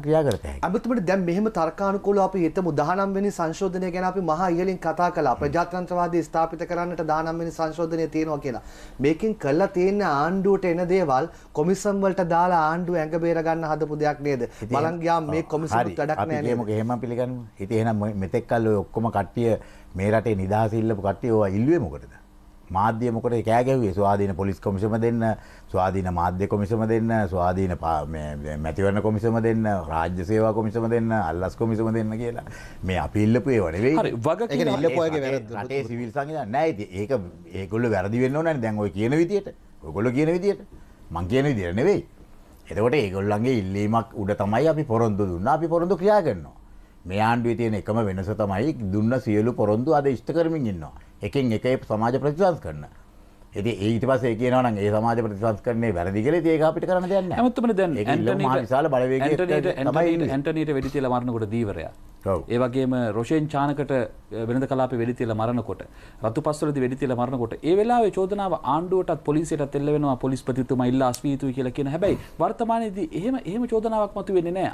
ක්‍රියා කරත හැකියි. අබතුමනි දැන් මෙහෙම තර්කානුකූලව අපි හිතමු 19 වෙනි සංශෝධනය ගැන අපි මහා ඉහළින් කතා කළා. ප්‍රජාතන්ත්‍රවාදී ස්ථාපිත කරන්නට 19 වෙනි සංශෝධනය තියෙනවා කියලා. මේකෙන් කළා තියෙන ආණ්ඩුවට එන දේවල් කොමිසම් වලට දාලා ආණ්ඩුව ඇඟ බේර ගන්න හදපු දෙයක් නේද? බලන් ගියාම මේ කොමිසමුත් වැඩක් නෑ නේද? අපි කියමුකෝ එහෙම පිළිගන්නමු. ඉතින් එහෙනම් මෙතෙක් කල් ඔය ඔක්කොම කට්ටිය මේ රටේ නිදහස ඉල්ලපු කට්ටිය ඕවා ඉල්ලුවේ මොකටද? මාධ්‍ය මොකටද කෑ ගැහුවේ? ස්වාධීන පොලිස් කොමිසම දෙන්න, ස්වාධීන මාධ්‍ය කොමිසම දෙන්න, ස්වාධීන මේ මැතිවරණ කොමිසම දෙන්න, රාජ්‍ය සේවා කොමිසම දෙන්න, අල්ලස් කොමිසම දෙන්න කියලා. මේ අපි ඉල්ලපු ඒවා නෙවෙයි. හරි, වගකීම් ඉල්ලපු අයගේ වැරද්ද. රටේ සිවිල් සංවිධාන නෑ. ඉතින් ඒක ඒගොල්ලෝ වැරදි වෙන්න ඕනනේ. දැන් ඔය කියන විදියට, ඔයගොල්ලෝ කියන විදියට, මං කියන විදියට නෙවෙයි. එතකොට ඒගොල්ලන්ගේ ඉල්ලීමක් උඩ තමයි අපි පොරොන්දු දුන්නා. අපි පොරොන්දු ක්‍රියා කරනවා. මේ ආණ්ඩුවේ තියෙන එකම වෙනස තමයි දුන්න සියලු පොරොන්දු අද ඉෂ්ට කරමින් ඉන්නවා. එකෙන් එක සමාජ ප්‍රතිසංස්කරණ. ඉතින් ඒ ඊට පස්සේ ඒ කියනවා නම් ඒ සමාජ ප්‍රතිසංස්කරණේ වැරදි කියලා, ඉතින් ඒක අපිට කරන්න දෙයක් නෑ. හැමතුමනේ දැන් ඇන්ටනීට විශාල බලවේගයක් තමයි ඇන්ටනීට වෙඩි තියලා මරනකොට දීවරයා. ඒ වගේම රොෂෙන් චානකට වෙළඳ කලාපේ වෙඩි තියලා මරනකොට, රතුපස්වලදී වෙඩි තියලා මරනකොට ඒ වෙලාවේ චෝදනාව ආණ්ඩුවටත් පොලිසියටත් එල්ල වෙනවා. පොලිස්පතිතුමා ඉල්ලා අස්විය යුතුයි කියලා කියන. හැබැයි වර්තමානයේදී එහෙම චෝදනාවක් මතුවෙන්නේ නෑ.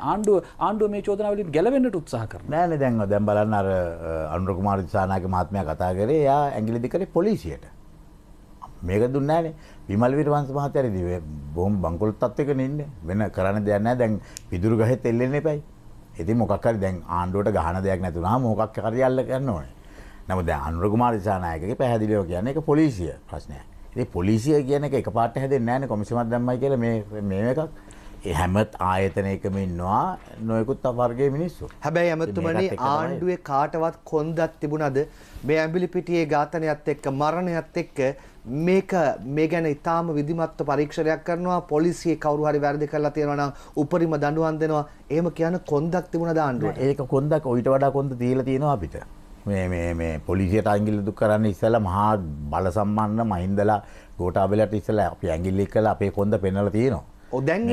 ආණ්ඩුව මේ චෝදනාව වලින් ගැලවෙන්නට උත්සාහ කරනවා. නෑනේ දැන් දැන් බලන්න අර අනුර කුමාර දිසානායක මහත්මයා කතා කරේ, එයා ඇඟිලි දික් කරේ පොලිසියට. මේක දුන්නේ නෑනේ. විමල් වීරවංශ මහත්තයා ඉතින් බොහොම බංකොලොත් තත්ත්වයකනේ ඉන්නේ. වෙන කරන්න දෙයක් නෑ. දැන් පිදුරු ගහෙත් එල්ලෙන්න එපයි. ඉතින් මොකක් හරි දැන් ආණ්ඩුවට ගහන දෙයක් නැතුණාම මොකක් හරි අල්ල ගන්න ඕනේ. නමුත් දැන් අනුර කුමාර දිසානායකගේ පැහැදිලිව කියන්නේ ඒක පොලිසිය ප්‍රශ්නයක්. ඉතින් පොලිසිය කියන එක එකපාරට හැදෙන්නේ නෑනේ. කොමිසමක් දැම්මයි කියලා මේ මේ එකක්. ඒ හැම ආයතනයකම ඉන්නවා නොයෙකුත් වර්ගයේ මිනිස්සු. හැබැයි ඇමතුමනි ආණ්ඩුවේ කාටවත් කොන්දක් තිබුණාද මේ ඇඹිලිපිටියේ ඝාතනයත් එක්ක මරණයත් එක්ක මේක මේ ගැන ඉතාම විධිමත්ව පරීක්ෂණයක් කරනවා, පොලිසියේ කවුරු හරි වැරදි කරලා තියෙනවා නම් උපරිම දඬුවම් දෙනවා. එහෙම කියන කොන්දක් තිබුණාද ආණ්ඩුවට? ඒක කොන්දක් ඔయిత වඩා කොන්ද තියලා තියෙනවා අපිට. මේ මේ මේ පොලිසියට ඇඟිල්ල දුක් කරන්න ඉස්සෙල්ලා මහා බල සම්පන්න මහින්දලා ගෝඨාභයලට ඉස්සෙල්ලා අපි ඇඟිල්ල එක්කලා අපේ කොන්ද පෙන්නලා තියෙනවා. ඔව් දැන්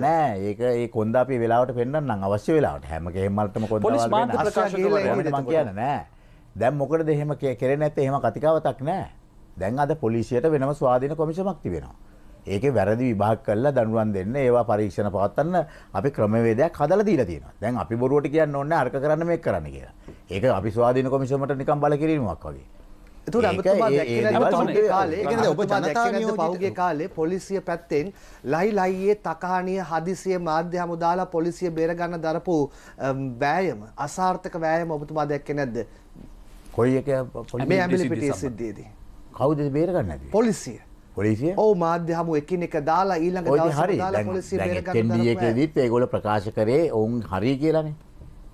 නෑ ඒක ඒ කොන්ද අපි වෙලාවට පෙන්නන්න නම් අවශ්‍ය වෙලාවට හැම කෙහෙම වලටම කොන්ද පොලිස් මාධ්‍ය ප්‍රකාශකවරයා මං කියන්නේ නෑ. දැන් මොකටද එහෙම කෙරෙන්නේ නැත්තේ? එහෙම කතිකාවතක් නෑ. දැන් අද පොලිසියට වෙනම ස්වාධීන කොමිසමක් තිබෙනවා. ඒකේ වැරදි විභාග කරලා දඬුවම් දෙන්න, ඒවා පරීක්ෂණ පවත්වන්න අපි ක්‍රමවේදයක් හදලා දීලා තියෙනවා. දැන් අපි බොරුවට කියන්න ඕනේ අරක කරන්න මේක කරන්න කියලා. ඒක අපි ස්වාධීන කොමිසමට නිකන් බල කිරීමක් වගේ. එතකොට අමතුමා දැක්කේ නැද්ද පහුගිය කාලේ? ඒ කියන්නේ ඔබ ජනතා නියෝජිත පහුගිය කාලේ පොලිසිය පැත්තෙන් ලයි ලයියේ තකහානිය හදිසිය මාධ්‍ය හමු දාලා පොලිසිය බේර ගන්න දරපු වෑයම, අසාර්ථක වෑයම ඔබතුමා දැක්කේ නැද්ද? කොයි එක මේ ඇඹිලිපිටියේ සිද්ධියේදී කවුද බේර ගන්න නැති? පොලිසිය. පොලිසිය? ඔව් මාධ්‍ය හමු එකිනෙක දාලා ඊළඟ දවසේ දාලා පොලිසිය බේර ගන්න දරපු. දැන් එකේදීත් ඒගොල්ලෝ ප්‍රකාශ කරේ ඔවුන් හරි කියලානේ.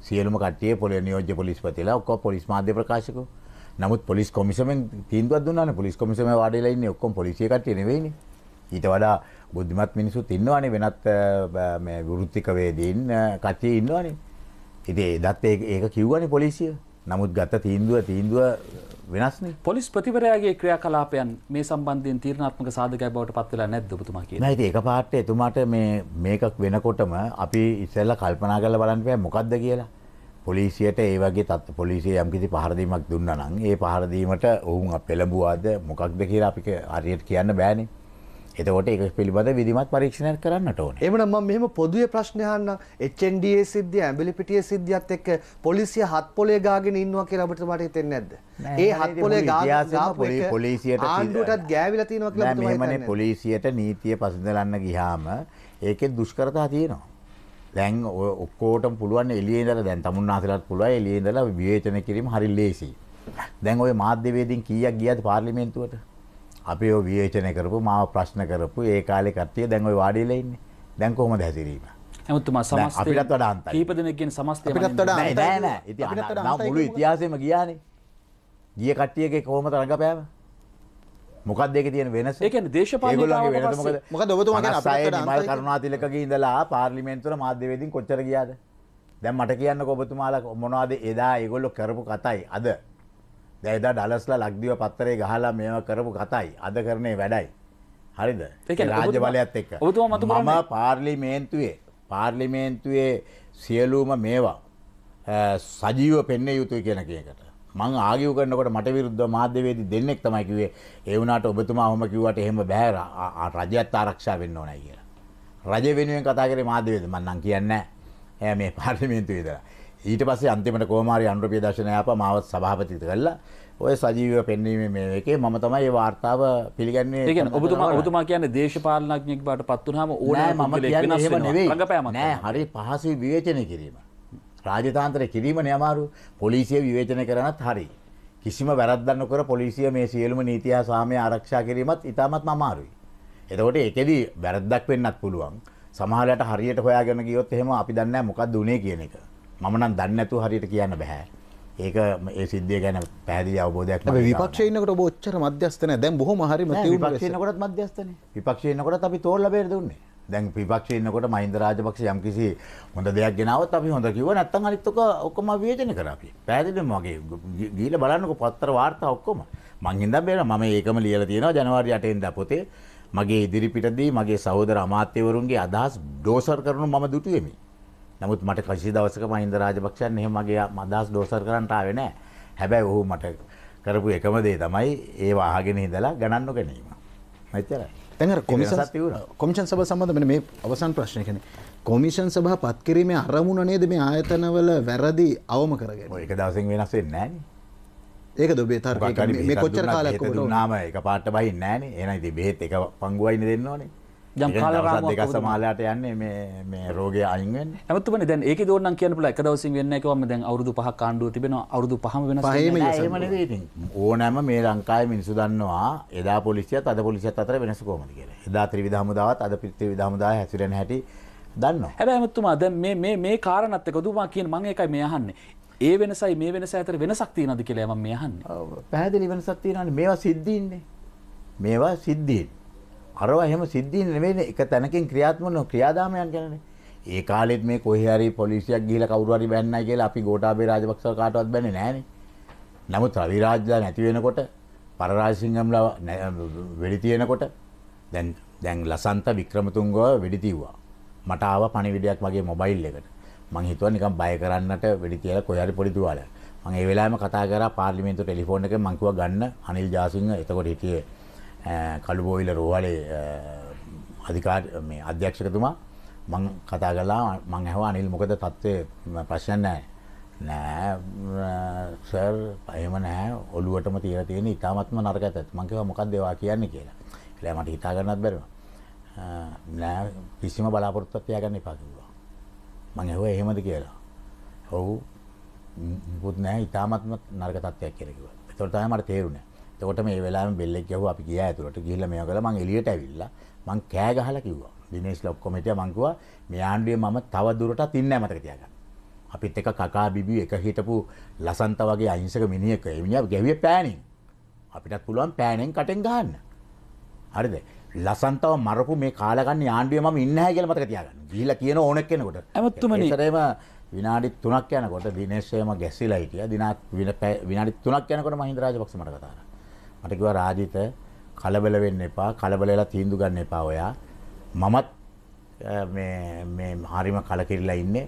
සියලුම කට්ටිය පොලිස් නියෝජ්‍ය පොලිස්පතිලා ඔක්කොම පොලිස් මාධ්‍ය ප්‍රකාශකෝ. නමුත් පොලිස් කොමිසමෙන් තීන්දුවක් දුන්නානේ. පොලිස් කොමිසමේ වාඩිලා ඉන්නේ ඔක්කොම පොලිසිය කට්ටිය නෙවෙයිනේ. ඊට වඩා බුද්ධිමත් මිනිස්සුත් ඉන්නවනේ, වෙනත් මේ වෘත්තික වේදීන් කට්ටිය ඉන්නවනේ. ඉතින් එදත් ඒක කිව්වනේ පොලිසිය. නමුත් ගත තීන්දුව වෙනස්නේ. පොලිස් ප්‍රතිවරයාගේ ක්‍රියාකලාපයන් මේ සම්බන්ධයෙන් තීරණාත්මක සාධකයක් බවට පත් වෙලා නැද්ද ඔබතුමා කියන්නේ? නෑ ඉතින් එකපාරට එතුමාට මේ මේකක් වෙනකොටම අපි ඉස්සෙල්ලා කල්පනා කරලා බලන්න බෑ මොකද්ද කියලා. පොලිසියට ඒ වගේ තත්ත්ව පොලිසිය යම්කිසි පහර දීමක් දුන්නා නම් ඒ පහර දීමට ඔවුන් පෙළඹුවාද මොකක්ද කියලා අපි හරියට කියන්න බෑනේ. එතකොට ඒක පිළිබඳ විධිමත් පරීක්ෂණයක් කරන්නට ඕනේ. එහෙමනම් මම මෙහෙම පොදුවේ ප්‍රශ්න අහන්නම්. HNDA සිද්ධිය, ඇඹිලිපිටියේ සිද්ධියත් එක්ක පොලිසිය හත් පොලේ ගාගෙන ඉන්නවා කියලා ඔබට මට හිතෙන්නේ නැද්ද? ඒ හත් පොලේ ගාපු එක පොලිසියට ආණ්ඩුවටත් ගෑවිලා තියෙනවා කියලා ඔබතුමා හිතන්නේ? නෑ මෙහෙමනේ, පොලිසියට නීතිය පසුඳලන්න ගියාම ඒකේ දුෂ්කරතා තියෙනවා. දැන් ඔය ඔක්කොටම පුළුවන් එළියේ ඉඳලා, දැන් තමුන්නාසලත් පුළුවන් එළියේ ඉඳලා විවේචන කිරීම හරි ලේසියි. දැන් ඔය මාධ්‍යවේදීන් කීයක් ගියාද පාර්ලිමේන්තුවට? අපි ඔය විවේචනය කරපු, මාව ප්‍රශ්න කරපු ඒ කාලේ කට්ටිය දැන් ඔය වාඩිලා ඉන්නේ. දැන් කොහොමද හැසිරීම? එතුමා සමස්තය අපිටත් වඩා අන්තයි. කීප දෙනෙක්ගෙන් සමස්තය අපිටත් වඩා අන්තයි. නෑ නෑ. ඉතින් නම් මුළු ඉතිහාසෙම ගියානේ. ගිය කට්ටියගේ කොහොමද රඟපෑම? මොකක්ද ඒකේ තියෙන වෙනස? ඒ කියන්නේ දේශපාලනික වෙනස මොකද? මොකද ඔබතුමා කියන්නේ අපිටත් වඩා අන්තයි. නිමල් කරුණාතිලකගේ ඉඳලා පාර්ලිමේන්තුවල මාධ්‍යවේදීන් කොච්චර ගියාද? දැන් මට කියන්නකෝ ඔබතුමාලා මොනවද එදා ඒගොල්ලෝ කරපු කතයි අද? දැන් එදා ඩලස්ලා ලක්දිව පත්තරේ ගහලා මේවා කරපු කතයි අද කරන්නේ වැඩයි. හරිද? රාජ්‍ය බලයත් එක්ක. ඔබතුමා මතු කරන්නේ මම පාර්ලිමේන්තුවේ සියලුම මේවා සජීව පෙන්විය යුතුයි කියන එකට. මං ආගියු කරනකොට මට විරුද්ධව මාධ්‍යවේදී දෙන්නෙක් තමයි කිව්වේ. ඒ වුණාට ඔබතුමා ඔහොම කිව්වට එහෙම බෑ, රජයත් ආරක්ෂා වෙන්න ඕනයි කියලා. රජ වෙනුවෙන් කතා කරේ මාධ්‍යවේදී. මං නම් කියන්නේ නැහැ. මේ පාර්ලිමේන්තුවේ ඉඳලා. ඊට පස්සේ අන්තිමට කොහොම හරි අනුර ප්‍රියදර්ශන යාපා මාව සභාපති කරලා ඔය සජීවීව පෙන්වීමේ මේ එකේ මම තමයි මේ වාර්තාව පිළිගන්නේ. ඒ කියන්නේ ඔබතුමා කියන්නේ දේශපාලනඥයෙක් බවට පත් වුනහම ඕනෑම පුද්ගලයෙක් වෙනස් වෙනවා. රංගපෑමක් නෑ. හරි පහසුයි විවේචනය කිරීම. රාජතාන්ත්‍රය කිරීමනේ අමාරු. පොලිසිය විවේචනය කරනත් හරි. කිසිම වැරද්දක් නොකර පොලිසිය මේ සියලුම නීති හා සාමය ආරක්ෂා කිරීමත් ඉතාමත්ම අමාරුයි. එතකොට ඒකෙදි වැරද්දක් වෙන්නත් පුළුවන්. සමහර වෙලාවට හරියට හොයාගෙන ගියොත් එහෙම අපි දන්නේ නැහැ මොකද්ද උනේ කියන එක. මම නම් දන්නේ නැතුව හරියට කියන්න බෑ. ඒක ඒ සිද්ධිය ගැන පැහැදිලි අවබෝධයක් නැහැ. හැබැයි විපක්ෂයේ ඉන්නකොට ඔබ ඔච්චර මධ්‍යස්ථ නැහැ. දැන් බොහොම හරිම තියුණු විපක්ෂයේ ඉන්නකොටත් මධ්‍යස්ථනේ. විපක්ෂයේ ඉන්නකොටත් අපි තෝරලා බේර දුන්නේ. දැන් විපක්ෂයේ ඉන්නකොට මහින්ද රාජපක්ෂ යම්කිසි හොඳ දෙයක් ගෙනාවොත් අපි හොඳ කිව්වා, නැත්තම් අනිත් ඔක්කොම විවේචනය කරා අපි. පැහැදිලිවම වගේ ගිහිල්ලා බලන්නකෝ පත්තර වාර්තා ඔක්කොම. මං හින්දා බේර මම ඒකම ලියලා තියෙනවා ජනවාරි 8 වෙනිදා පොතේ. මගේ ඉදිරිපිටදී මගේ සහෝදර අමාත්‍යවරුන්ගේ අදහස් ඩෝසර් කරනු මම දුටුවෙමි. නමුත් මට කිසි දවසක මහින්ද රාජපක්ෂයන් එහෙම මගේ අදහස් ඩෝසර් කරන්නට ආවේ නෑ. හැබැයි ඔහු මට කරපු එකම දේ තමයි ඒව අහගෙන ඉඳලා ගණන් නොගැනීම. එච්චරයි. දැන් අර කොමිෂන් සභාව සම්බන්ධ මෙන්න මේ අවසාන ප්‍රශ්නය කියන්නේ කොමිෂන් සභාව පත් කිරීමේ අරමුණ නේද මේ ආයතනවල වැරදි අවම කරගැනීම. ඔය එක දවසෙන් වෙනස් වෙන්නේ නෑනේ. ඒකද ඔබේ තර්කය? මේ කොච්චර කාලයක් ඔබට දුන්නාම එක පාට බහින්නේ නෑනේ. එහෙනම් ඉතින් බෙහෙත් එක පංගුවයිනේ දෙන්න ඕනේ. යම් කාල රාමුවක් දෙකක් සමාලයට යන්නේ මේ මේ රෝගය අයින් වෙන්නේ. ඇමතුමනි දැන් ඒකේ දෝන්න නම් කියන්න පුළුවන් එක දවසින් වෙන්නේ නැහැ කිව්වම දැන් අවුරුදු 5ක් ආණ්ඩුව තිබෙනවා. අවුරුදු 5ම වෙනස් වෙන්නේ නැහැ. එහෙම නෙවෙයි ඉතින්. ඕනෑම මේ ලංකාවේ මිනිස්සු දන්නවා එදා පොලිසියත් අද පොලිසියත් අතර වෙනස කොහොමද කියලා. එදා ත්‍රිවිධ හමුදාවත් අද ත්‍රිවිධ හමුදාව හැසිරෙන හැටි දන්නවා. හැබැයි ඇමතුමා දැන් මේ මේ මේ කාරණාත් එක්ක ඔබතුමා කියන මම ඒකයි මේ අහන්නේ. ඒ වෙනසයි මේ වෙනසයි අතර වෙනසක් තියෙනවද කියලා මම මේ අහන්නේ. ඔව් පැහැදිලි වෙනසක් තියෙනවානේ. මේවා සිද්ධීන්නේ. මේවා සිද්ධීන්. අරවා එහෙම සිද්ධීන් නෙවෙයිනේ. එක තැනකින් ක්‍රියාත්මක වෙන ක්‍රියාදාමයන් ගැනනේ. ඒ කාලෙත් මේ කොහේ හරි පොලිසියක් ගිහිලා කවුරු හරි බැන්නයි කියලා අපි ගෝඨාභය රාජපක්ෂව කාටවත් බැන්නේ නෑනේ. නමුත් රවි රාජ්ලා නැති වෙනකොට පරරාජසිංහම්ලා වෙඩි තියනකොට දැන් දැන් ලසන්ත වික්‍රමතුංගව වෙඩි තියුවා. මට ආවා පණිවිඩයක් මගේ මොබයිල් එකට. මං හිතුවා නිකන් බය කරන්නට වෙඩි තියලා කොහේ හරි පොඩි තුවාලයක්. මං ඒ වෙලාවෙම කතා කරා පාර්ලිමේන්තුව ටෙලිෆෝන් එකෙන්. මං කිව්වා ගන්න අනිල් ජාසිංහ එතකොට හිටියේ කළුබෝවිල රෝහලේ අධිකාරී මේ අධ්‍යක්ෂකතුමා. මං කතා කළා. මං ඇහුවා අනිල් මොකද තත්ත්වය ප්‍රශ්න නෑ. නෑ සර් එහෙම නෑ ඔළුවටම තියලා තියෙන ඉතාමත්ම නරක තත්ත්වයක්. මං කිව්වා මොකද්ද ඒවා කියන්නේ කියලා. ඒලා මට හිතා ගන්නත් බැරි වුණා. නෑ කිසිම බලාපොරොත්තුවක් තියාගන්න එපා කිව්වා. මං ඇහුවා එහෙමද කියලා. ඔව් මුකුත් නෑ ඉතාමත්ම නරක තත්ත්වයක් කියලා කිව්වා. ඒතකොට තමයි මට තේරුනේ. එතකොට මේ වෙලාවෙම බෙල් එක ගැහුවා අපි ගියා ඇතුළට. ගිහිල්ලා මේවා කළා. මං එළියට ඇවිල්ලා මං කෑ ගහලා කිව්වා. දිනේෂ්ලා ඔක්කොම හිටියා. මං කිව්වා මේ ආණ්ඩුවේ මම තව දුරටත් ඉන්නේ නැහැ මතක තියාගන්න. අපිත් එක කකා බිබී එක හිටපු ලසන්ත වගේ අහිංසක මිනිහෙක් ඒ මිනිහා ගැහුවේ පෑනෙන්. අපිටත් පුළුවන් පෑනෙන් කටෙන් ගහන්න. හරිද? ලසන්තව මරපු මේ කාලකන්ණි ආණ්ඩුවේ මම ඉන්නේ නැහැ කියලා මතක තියාගන්න. ගිහිල්ලා කියන ඕනෙක් කෙනෙකුට. ඇමතුමනි ඒතරේම විනාඩි 3ක් යනකොට දිනේෂ් එහෙම ගැසිලා හිටියා. විනාඩි 3ක් යනකොට මහින්ද රාජපක්ෂ මට කතා කරා. මට කිව්වා රාජිත කලබල වෙන්න එපා. කලබල වෙලා තීන්දුව ගන්න එපා ඔයා. මමත් මේ මේ හරිම කලකිරිලා ඉන්නේ.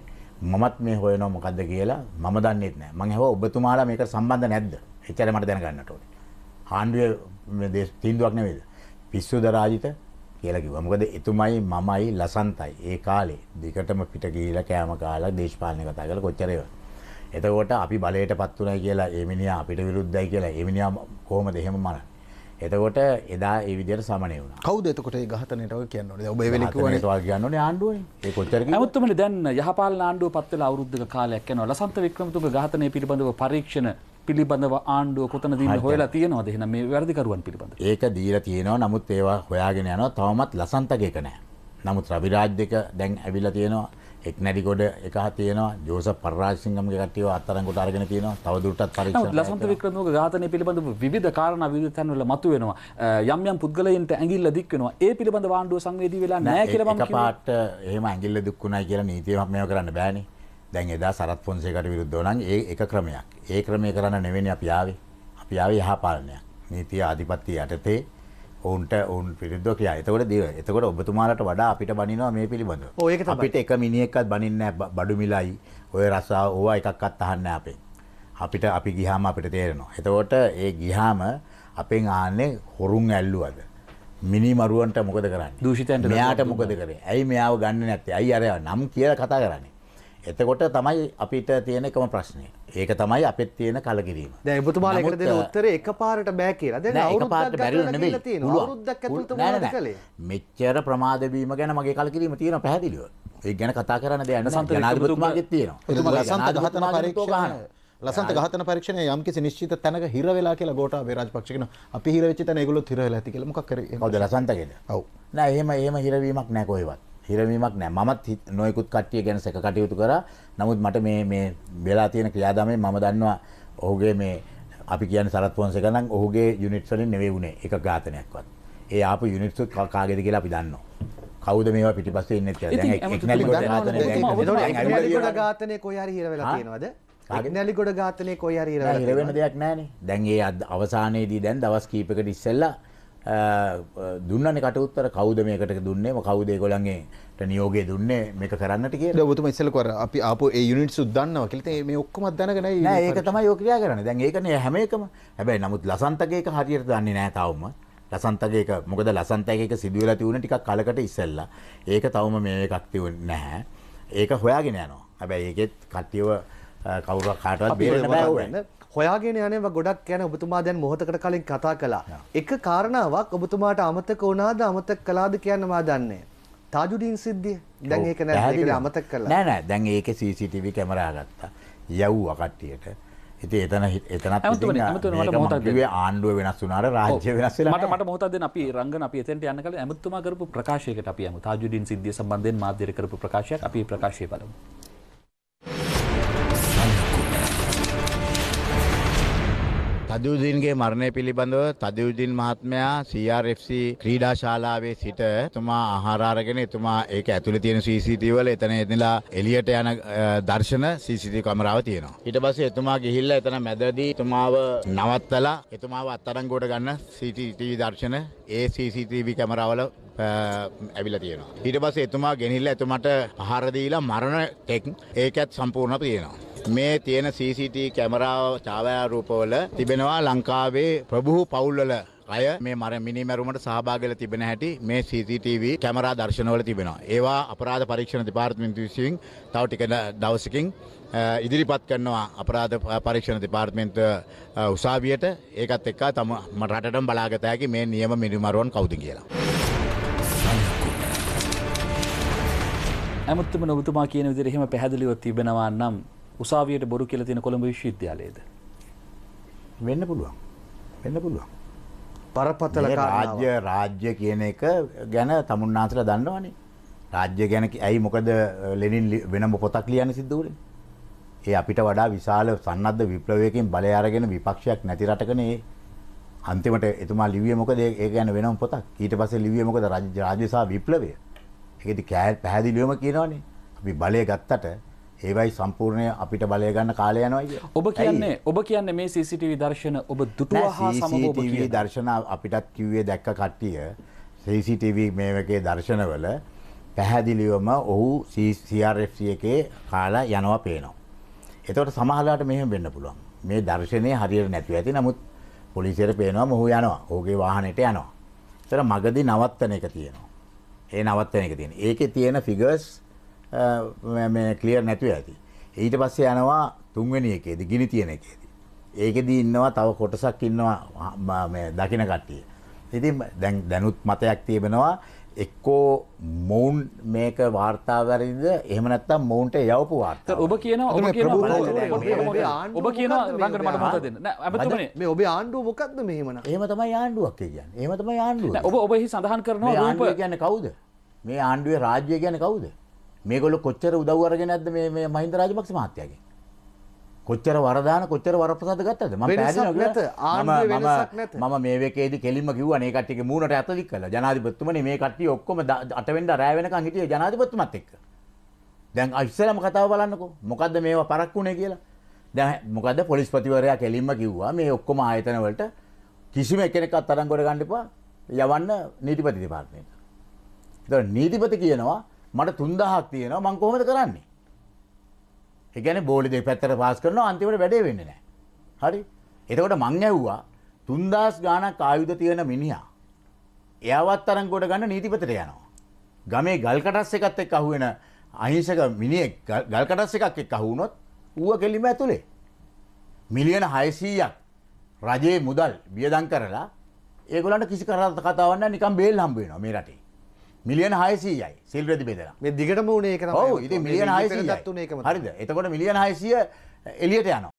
මමත් මේ හොයනවා මොකද්ද කියලා මම දන්නේත් නෑ. මං ඇහුවා ඔබතුමාලා මේකට සම්බන්ධ නැද්ද? එච්චර මට දැනගන්නට ඕනේ. ආණ්ඩුවේ මේ තීන්දුවක් නෙවෙයිද? පිස්සුද රාජිත කියලා කිව්වා. මොකද එතුමයි මමයි ලසන්තයි ඒ කාලේ දෙකටම පිට ගිහිලා කෑම කාලා දේශපාලන කතා කරලා කොච්චර ඒවා. එතකොට අපි බලයටපත් උනායි කියලා ඒ මිනිහා අපිට විරුද්ධයි කියලා ඒ මිනිහා කොහොමද එහෙම මරන්නේ? එතකොට එදා ඒ විදිහට සමනය වුණා. කවුද එතකොට ඒ ඝාතනයට ඔය කියන්න ඕනේ? දැන් ඔබ ඒ වෙලේ කිව්වනේ. ඝාතනයට ඔය කියන්න ඕනේ ආණ්ඩුවනේ. ඒ කොච්චර කිව්වද? නමුත් දැන් යහපාලන ආණ්ඩුව පත් වෙලා අවුරුද්දක කාලයක් යනවා. ලසන්ත වික්‍රමතුංග ඝාතනය පිළිබඳව පරීක්ෂණ පිළිබඳව ආණ්ඩුව කොතනද ඉන්නේ හොයලා තියෙනවද? එහෙනම් මේ වැරදිකරුවන් පිළිබඳව. ඒක දීලා තියෙනවා. නමුත් ඒවා හොයාගෙන යනවා. තවමත් ලසන්තගේ එක නෑ. නමුත් රවිරාජ් දෙක දැන් ඇවිල්ලා තියෙනවා. එක්නැරිගොඩ එක තියෙනවා. ජෝසප් පරරාජසිංහම්ගේ කට්ටියව අත්අඩංගුවට අරගෙන තියෙනවා. තව දුරටත් පරීක්ෂණ. නමුත් ලසන්ත වික්‍රමතුංග ඝාතනය පිළිබඳව විවිධ කාරණා විවිධ තැන්වල මතුවෙනවා. යම් යම් පුද්ගලයන්ට ඇඟිල්ල දික් වෙනවා. ඒ පිළිබඳව ආණ්ඩුව සංවේදී වෙලා නැහැ කියලා මම කිව්වා. එකපාරට එහෙම ඇඟිල්ල දික් වුණයි කියලා නීතියක් මේව කරන්න බෑනේ. දැන් එදා සරත් ෆොන්සේකාට විරුද්ධව නම් ඒ එක ක්‍රමයක්. ඒ ක්‍රමය කරන්න නෙවෙයි අපි ආවේ. අපි ආවේ යහපාලනයක්. නීතිය ආධිපත්‍ය යටතේ ඔවුන්ට ඔවුන් විරුද්ධව ක්‍රියා. එතකොට එතකොට ඔබතුමාලට වඩා අපිට බනිනවා මේ පිළිබඳව. ඔව් ඒක තමයි. අපිට එක මිනිහෙක්වත් බනින්නේ නැහැ. බඩු මිලයි ඔය රසාව ඕවා එකක්වත් අහන්නේ නැහැ අපෙන්. අපිට අපි ගියාම අපිට තේරෙනවා. එතකොට ඒ ගියාම අපෙන් ආන්නේ හොරුන් ඇල්ලුවද? මිනි මරුවන්ට මොකද කරන්නේ? දූෂිතයන්ට මෙයාට මොකද කරේ? ඇයි මෙයාව ගන්නෙ නැත්තේ? ඇයි අර නම් කියලා කතා කරන්නේ? එතකොට තමයි අපිට තියෙන එකම ප්‍රශ්නය. ඒක තමයි අපිට තියෙන කලකිරීම. දැන් ඔබතුමාලා ඒකට දෙන උත්තරේ එකපාරට බෑ කියලා. දැන් අවුරුද්දක් ගත තියෙනවා. අවුරුද්දක් ඇතුළත මොනවද කළේ? මෙච්චර ප්‍රමාද වීම ගැන මගේ කලකිරීම තියෙනවා පැහැදිලිව. ඒක ගැන කතා කරන්න දෙයක් නෑ. ජනාධිපතිතුමාගෙත් තියෙනවා. එතුමා ලසන්ත ඝාතන පරීක්ෂණය යම්කිසි නිශ්චිත තැනක හිර වෙලා කියලා ගෝඨාභය රාජපක්ෂ කියනවා. අපි හිර වෙච්ච තැන ඒගොල්ලොත් හිර වෙලා ඇති කියලා. මොකක් කරේ? කවුද ලසන්තගේද? ඔව්. නෑ එහෙම හිරවීමක් නෑ කොහෙවත්. හිරවීමක් නෑ. මමත් නොයෙකුත් කට්ටිය ගැන සැක කටයුතු කරා. නමුත් මට මේ වෙලා තියෙන ක්‍රියාදාමයෙන් මම දන්නවා ඔහුගේ මේ අපි කියන්නේ සරත් ෆොන්සේකා නම් ඔහුගේ යුනිට්ස් වලින් නෙවෙයි උනේ එක ඝාතනයක්වත්. ඒ ආපු යුනිට්ස් උත් කාගේද කියලා අපි දන්නවා. කවුද මේවා පිටිපස්සේ ඉන්නේ කියලා. දැන් එක්නැලිගොඩ ඝාතනය එක්නැලිගොඩ ඝාතනය කොහේ හරි හිර වෙලා තියෙනවද? එක්නැලිගොඩ ඝාතනය කොහේ හරි හිර වෙලා හිර වෙන දෙයක් නෑනේ. දැන් ඒ අවසානයේදී දැන් දවස් කීපයකට ඉස්සෙල්ලා දුන්නනේ කට උත්තර කවුද මේකට දුන්නේ කවුද ඒගොල්ලන්ගේ නියෝගය දුන්නේ මේක කරන්නට කියලා. දැන් ඔබතුමා ඉස්සෙල්ලා කිව්වා අපි ආපු ඒ යුනිට්ස් උත් දන්නවා කියලා. ඉතින් මේ ඔක්කොමත් දැනගෙන ඇයි නෑ ඒක තමයි ඔය ක්‍රියා කරන්නේ. දැන් ඒකනේ හැම එකම. හැබැයි නමුත් ලසන්තගේ එක හරියට දන්නේ නෑ තවම. ලසන්තගේ එක මොකද ලසන්තගේ එක සිදු වෙලා තියුනේ ටිකක් කලකට ඉස්සෙල්ලා. ඒක තවම මේ එකක් තියුනේ නැහැ. ඒක හොයාගෙන යනවා. හැබැයි ඒකෙත් කට්ටියව කවුරුවක් කාටවත් බේරෙන්න බෑ ඕනේ. හොයාගෙන යනවා ගොඩක් ගැන ඔබතුමා දැන් මොහොතකට කලින් කතා කළා. එක කාරණාවක් ඔබතුමාට අමතක වුණාද අමතක කළාද කියන්න මා දන්නේ. තාජුඩීන් සිද්ධිය. දැන් ඒක නෑ ඒක අමතක කළා. නෑ නෑ දැන් ඒකේ CCTV camera ගත්තා. යව්වා කට්ටියට. ඉතින් එතනත් ඉතින් ආණ්ඩුව වෙනස් වුණාට රාජ්‍ය වෙනස් වෙලා නෑ. මට මොහොතක් දෙන්න අපි රංගන අපි එතෙන්ට යන්න කලින් ඇමතුමා කරපු ප්‍රකාශයකට අපි යමු. තාජුඩීන් සිද්ධිය සම්බන්ධයෙන් මාධ්‍යයට කරපු ප්‍රකාශයක් අපි ඒ ප්‍රකාශය බලමු. තදියුදීන්ගේ මරණය පිළිබඳව තදියුදීන් මහත්මයා CRFC ක්‍රීඩා ශාලාවේ සිට එතුමා ආහාර අරගෙන එතුමා ඒක ඇතුලේ තියෙන CCTV වල එතන එතනලා එළියට යන දර්ශන CCTV කැමරාව තියෙනවා. ඊට පස්සේ එතුමා ගිහිල්ලා එතන මැදදී එතුමාව නවත්තලා එතුමාව අත්අඩංගුවට ගන්න CCTV දර්ශන ඒ CCTV කැමරාවල ඇවිල්ලා තියෙනවා. ඊට පස්සේ එතුමා ගෙනිහිල්ලා එතුමාට පහර දීලා මරණ ටෙක් ඒකත් සම්පූර්ණ තියෙනවා. මේ තියෙන CCTV කැමරාව ඡායාරූපවල තිබෙනවා ලංකාවේ ප්‍රභූ පවුල්වල අය මේ මිනි මැරුමට සහභාගී වෙලා තිබෙන හැටි මේ CCTV camera දර්ශනවල තිබෙනවා. ඒවා අපරාධ පරීක්ෂණ දෙපාර්තමේන්තුව විසින් තව ටික දවසකින් ඉදිරිපත් කරනවා අපරාධ පරීක්ෂණ දෙපාර්තමේන්තුව උසාවියට. ඒකත් එක්ක තම රටටම බලාගත හැකි මේ නියම මිනිමරුවන් කවුද කියලා. ඇමතුමනි ඔබතුමා කියන විදිහට එහෙම පැහැදිලිව තිබෙනවා නම් උසාවියට බොරු කියලා තියෙන කොළඹ විශ්වවිද්‍යාලයේද? වෙන්න පුළුවන්. වෙන්න පුළුවන්. බරපතල කාරණාවක්. රාජ්‍ය කියන එක ගැන තමුන්නාන්සලා දන්නවනේ. රාජ්‍ය ගැන ඇයි මොකද ලෙනින් වෙනම පොතක් ලියන්න සිද්ධ වුණේ? ඒ අපිට වඩා විශාල සන්නද්ධ විප්ලවයකින් බලය අරගෙන විපක්ෂයක් නැති රටකනේ ඒ. අන්තිමට එතුමා ලිව්වේ මොකද ඒක ගැන වෙනම පොතක්. ඊට පස්සේ ලිව්වේ මොකද රාජ්‍ය සහ විප්ලවය. ඒකෙදි පැහැදිලිවම කියනවනේ අපි බලය ගත්තට ඒවයි සම්පූර්ණය අපිට බලය ගන්න කාලය යනවා කියලා. ඔබ කියන්නේ මේ CCTV දර්ශන ඔබ දුටුවා හා සමග ඔබ CCTV දර්ශන අපිටත් කිව්වේ දැක්ක කට්ටිය CCTV මේ වගේ දර්ශනවල පැහැදිලිවම ඔහු CRFC එකේ කාලා යනවා පේනවා. එතකොට සමහරලාට මෙහෙම වෙන්න පුළුවන්. මේ දර්ශනය හරියට නැතුව ඇති. නමුත් පොලිසියට පේනවා මොහු යනවා. ඔහුගේ වාහනේට යනවා. ඒතර මගදී නවත්තන එක තියෙනවා. ඒ නවත්තන එක තියෙනවා. ඒකේ තියෙන ෆිගර්ස් මේ ක්ලියර් නැතුව ඇති. ඊට පස්සේ යනවා තුන්වෙනි එකේදී ගිනි තියෙන එකේදී. ඒකෙදී ඉන්නවා තව කොටසක් ඉන්නවා මේ දකින්න කට්ටිය. ඉතින් දැන් දැනුත් මතයක් තිබෙනවා එක්කෝ මොවුන් මේක වාර්තා වැරදිද එහෙම නැත්නම් මොවුන්ට යවපු වාර්තා. ඔබ කියනවා ඔබ කියනවා රංගන මට මොකද දෙන්න. නෑ ඇමතුමනි මේ ඔබේ ආණ්ඩුව මොකද්ද මෙහෙමනම්? එහෙම තමයි ආණ්ඩුවක් කියන්නේ. එහෙම තමයි ආණ්ඩුව. නෑ ඔබ එහි සඳහන් කරනවා රූප ආණ්ඩුව කියන්නේ කවුද? මේ ආණ්ඩුවේ රාජ්‍ය කියන්නේ කවුද? මේගොල්ලෝ කොච්චර උදව් අරගෙන නැද්ද මේ මහින්ද රාජපක්ෂ මහත්තයාගෙන්? කොච්චර වරදාන කොච්චර වරප්‍රසාද ගත්තද? මම පැහැදිලිව කිව්වා මම මේ වෙකේදී කෙලින්ම කිව්වා නේ කට්ටියගේ මූණට අත දික් කළා. ජනාධිපතිතුමනි මේ කට්ටිය ඔක්කොම 8 වෙනිදා රෑ වෙනකන් හිටියේ ජනාධිපතිතුමත් එක්ක. දැන් ඉස්සෙල්ලාම කතාව බලන්නකෝ. මොකද්ද මේවා පරක්කු වුනේ කියලා. දැන් මොකද්ද පොලිස්පතිවරයා කෙලින්ම කිව්වා මේ ඔක්කොම ආයතන වලට කිසිම කෙනෙක්වත් අත්අඩංගුවට ගන්න එපා යවන්න නීතිපති දෙපාර්තමේන්තුවට. ඒතකොට නීතිපති කියනවා මට 3000ක් තියෙනවා මං කොහොමද කරන්නේ? ඒ කියන්නේ බෝලේ දෙපැත්තට පාස් කරනවා අන්තිමට වැඩේ වෙන්නේ නැහැ. හරි? එතකොට මං ඇහුවා 3000 ගාණක් ආයුධ තියෙන මිනිහා එයාවත් තරංගුවට ගන්න නීතිපතිට යනවා. ගමේ ගල් කටස් එකත් එක්ක අහුවෙන අහිංසක මිනිහෙක් ගල් කටස් එකක් එක්ක අහු වුණොත් ඌව කෙලින්ම ඇතුලේ. මිලියන 600ක් රජයේ මුදල් වියදම් කරලා ඒගොල්ලන්ට කිසි කතාවක් නැහැ, නිකන් බේල් හම්බ වෙනවා මේ රටේ. මිලියන 600යි සිල් රෙදි බෙදලා. මේ දිගටම උනේ ඒක තමයි. ඔව් ඉතින් මිලියන 600යි. හරිද? එතකොට මිලියන 600 එළියට යනවා.